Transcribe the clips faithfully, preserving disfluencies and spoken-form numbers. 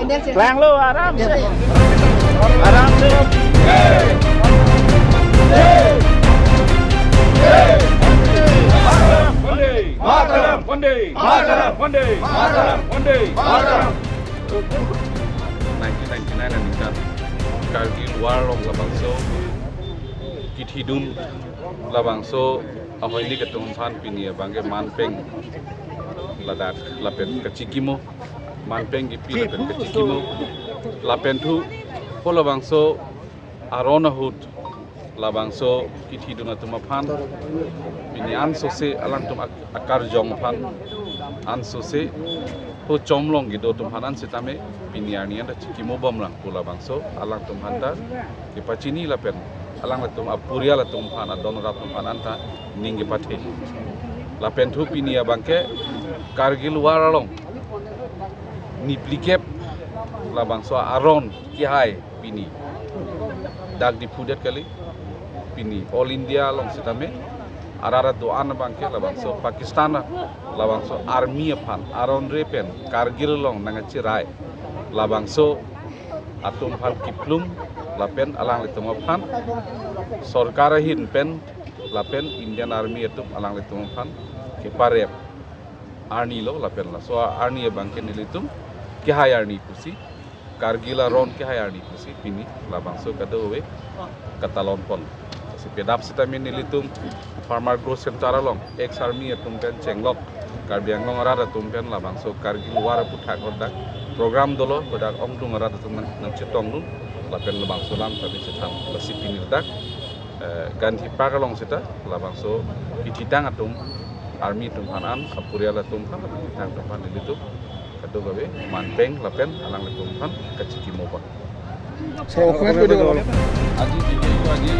Klang lo, aram se. Aram se. Vande Mataram. Vande Mataram. Vande Mataram. Vande Mataram. Nineteen ninety-nine aningkan Kargil War along labangso kithidun, labangso ahoi ni ketung aphan pini abangke manpeng ladak lapen kachikimo, manpeng kipi lapen kachikimo, lapen thu po labangso aron ahut labangso kithidun atum aphan pini ansose alangtum ak-, akarjong aphan ansose ho chomlong kedo atum aphan an sitame pini arni anta chikimo bomlang pu labangso alangtum aphanta kepachini lapen alanglitum apurial atum aphan adon rat atum aphan anta ning kepathe. Lapen thu pini abangke Kargil War along niplikep labangso aron kihai pini dak Diphu det kali, pini All India along sitame arat arat do-an abangke labangso Pakistan labangso army aphan aron re pen Kargil along nangkachirai labangso atum aphan kiplum lapen alanglitum aphan sorkar ahin pen lapen Indian Army atum alanglitum aphan keparep arni lo lapen laso arni abangke nelitum kehai arni pusi, Kargil aron kehai arni pusi pini labangso kadokave katalon pon. Si pedap sitame nelitum Farmer Growth Center along ex army atum pen chenglok Karbi Anglong arat atum pen labangso Kargil War aputhak hadak program dolo, hadak ongdung arat atum nang, nangchetongdun lapen labangso alam tadi chethan, lasi pini dak eh, Gandhi Park along sita labangso kithitang atum, army atum aphan an, apurial atum aphan, kithitang atum aphan nelitum kadokave manpeng lapen alanglitum aphan kachikimo pon. So, okwen ko dolo. Aji titik ko aji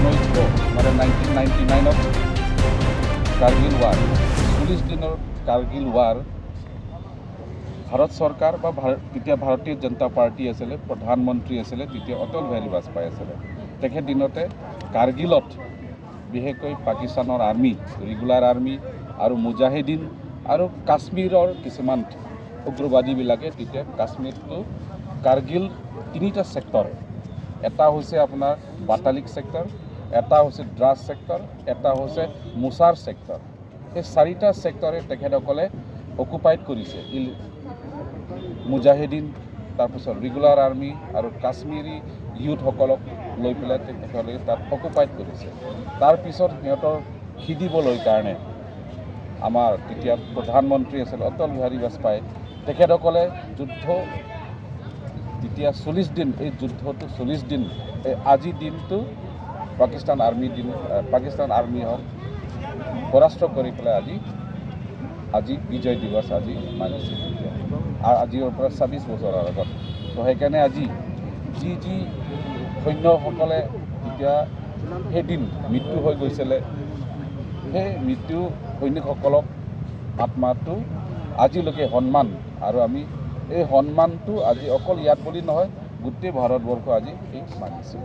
noise ko, mane nineteen ninety-nine of Kargil War, চল্লিশ দিনৰ Kargil War Bharat চৰকাৰ বা ভাৰ-, তেতিয়া ভাৰতীয় জনতা পাৰ্টি আছিলে, প্ৰধানমন্ত্ৰী আছিলে, তেতিয়া অটল বিহাৰী বাজপেয়ী আছিলে। তেখেত দিনতে কাৰ্গিলত বিশেষকৈ পাকিস্তানৰ আৰ্মি, ৰেগুলাৰ আৰ্মি আৰু মুজাহিদিন আৰু কাশ্মীৰৰ কিছুমান উগ্ৰবাদীবিলাকে তেতিয়া কাশ্মীৰটো কাৰ্গিল তিনিটা ছেক্টৰ, এটা হৈছে আপোনাৰ বাটালিক ছেক্টৰ, এটা হৈছে দ্ৰাছ ছেক্টৰ, এটা হৈছে মুছাৰ ছেক্টৰ। এই চাৰিটা ছেক্টৰে তেখেতসকলে অকুপাইড কৰিছে। ইল-, মুজাহিদিন, তাৰপিছত ৰেগুলাৰ আৰ্মি আৰু কাশ্মীৰী ইউথসকলক লৈ পেলাই তেখেতসকলে তাত অকুপাইড কৰিছে। তাৰপিছত সিহঁতৰ খেদিবলৈ কাৰণে আমাৰ তেতিয়া প্ৰধানমন্ত্ৰী আছিল অটল বিহাৰী বাজপেয়ী, তেখেতসকলে যুদ্ধ, যেতিয়া চল্লিছ দিন, এই যুদ্ধটো চল্লিছ দিন, এই আজি দিনটো পাকিস্তান আৰ্মি দিন, আহ, পাকিস্তান আৰ্মি হওক, পৰাস্ত কৰি পেলাই আজি, আজি বিজয় দিৱস আজি মানিছে। আ-, আজিৰ পৰা ছাব্বিছ বছৰৰ আগত। তো সেইকাৰণে আজি যি যি সৈন্যসকলে যেতিয়া সেইদিন মৃত্যু হৈ গৈছিলে, সেই মৃত্যু সৈনিকসকলক আত্মাটো আজিলৈকে সন্মান, আৰু আমি এই সন্মানটো আজি অকল ইয়াত বুলি নহয়, গোটেই ভাৰতবৰ্ষ আজি এই মানিছে।